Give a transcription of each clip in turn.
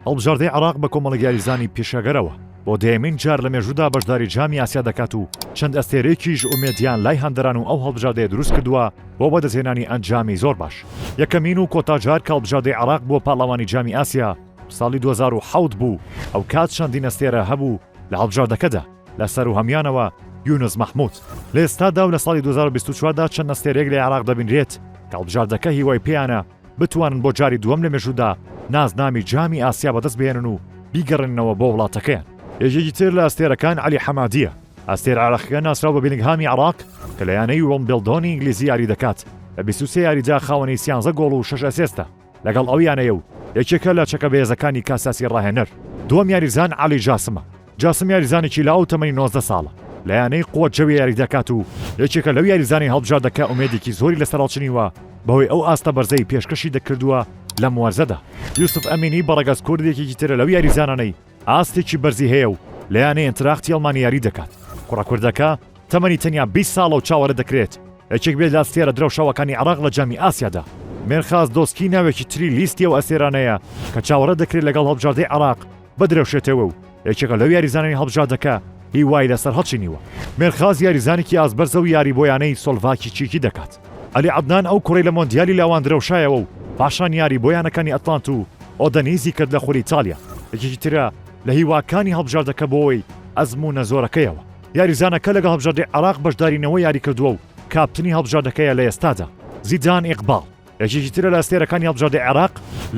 هەڵبژاردەی عێراق بە کۆمەڵێک یاریزانی پیشەگەرەوە بۆ دەیەمین جار لە مێژوودا بەشداری جامی ئاسیا دەکات و چەند ئەستێرەیەکیش ئومێدیان لای هاندەران و ئەو هەڵبژاردەیە دروستکردووە بۆ بەدەستهێنانی ئەنجامی زۆر باش. یەکەمین و کۆتا جار کە هەڵبژاردەی عێراق بووە پاڵەوانی جامی ئاسیا ساڵی 2007 بوو، ئەوکات چەندین ئەستێرە هەبوو لە هەڵبژاردەکەدا لە سەروهەمیانەوە یونس مەحمود. لە ئێستادا و لە ساڵی 2024 دا چەند ئەستێرەیەک لە عێراق دەبینرێت کە هەڵبژاردەکە هیوای پێیانە بتوانن بۆ جاری دووەم لە مێژوودا نازناوی جامی ئاسیا بەدەست بهێنن و بیگەڕێننەوە بۆ وڵاتەکەیان. یەکێکی تر لە ئەستێرەکان عەلی حەمادییە، ئەستێرە عێراقیەکە ناسراو بە بیلینگهامی عێراق کە لە یانەی ویمبڵدۆنی ئینگلیزی یاری دەکات، لە 23 یاریدا خاوەنی سیانزە گۆڵ و شەش ئەسێستە لەگەڵ ئەو یانەیە و یەکێکە لە چەکە بەهێزەکانی کاساسی ڕاهێنەر. دووەم یاریزان عەلی جاسمە، جاسم یاریزانێکی لاو و تەمەنی 19 ساڵە، لە یانەی قوە جەوی یاری دەکات و یەکێکە لەو یاریزانەی هەڵبژاردەکە ئومێدێکی زۆری لەسەر هەڵچنیوە بەهۆی ئەو ئاستە بەرزەی پێشکەشی دەکردووە لەم وەرزەدا. یوسف ئەمینی بە ڕەگەز کورد یەکێکی ترە لەو یاریزانانەی ئاستێکی بەرزی هەیە و لە یانەی ئێنتراختی ئەڵمانی یاری دەکات، کوڕە کوردەکە تەمەنی تەنیا 20 ساڵە و چاوەڕێ دەکرێت یەکێک بێت لە ئەستێرە درەوشاوەکانی عێراق لە جامی ئاسیادا. مێرخاس دۆسکی ناوێکی تری لیستی ئەو ئەستێرانەیە کە چاوەڕێ دەکرێت لەگەڵ هەڵبژاردەی عێراق بدرەوشێتەوە و یەکێکە لەو یاریزانانی هەڵبژاردەکە هیوای لەسەر هەڵچنیوە. مێرخاس یاریزانێکی ئاستبەرزە و یاری بۆ یانەی سۆلڤاکی چیکی دەکات. عەلی عەدنان ئەو کوڕەی لە مۆندیالی لاوان درەوشایەوە و پاشان یاری بۆ یانەکانی ئەتلانت و ئۆدەنیزی کرد لە خولی ئیتالیا، یەکێکی ترە لە هیواکانی هەڵبژاردەکە بۆی ئەزموونە زۆرەکەیەوە. یاریزانەکە لەگەڵ هەڵبژاردەی عێراق بەشداری نەوە یاری کردووە و کاپتنی هەڵبژاردەکەیە لە ئێستادا. زیدان ئیقباڵ یەکێکی ترە لە ئەستێرەکانی هەڵبژاردەی عێراق،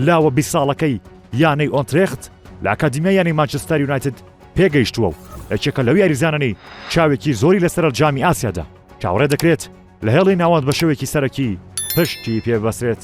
لاوە 20 ساڵەکەی یانەی ئۆنترێخت لە ئەکادیمیای یانەی مانچستەر یونایتد پێگەیشتووە و یەکێکە لەو یاریزانانەی چاوێکی زۆری لەسەرە جامی ئاسیادا چاوەڕێ دەکرێت لە هێڵی ناوەند بە شێوەیەکی سەرەکی پشتی پێببەسترێت.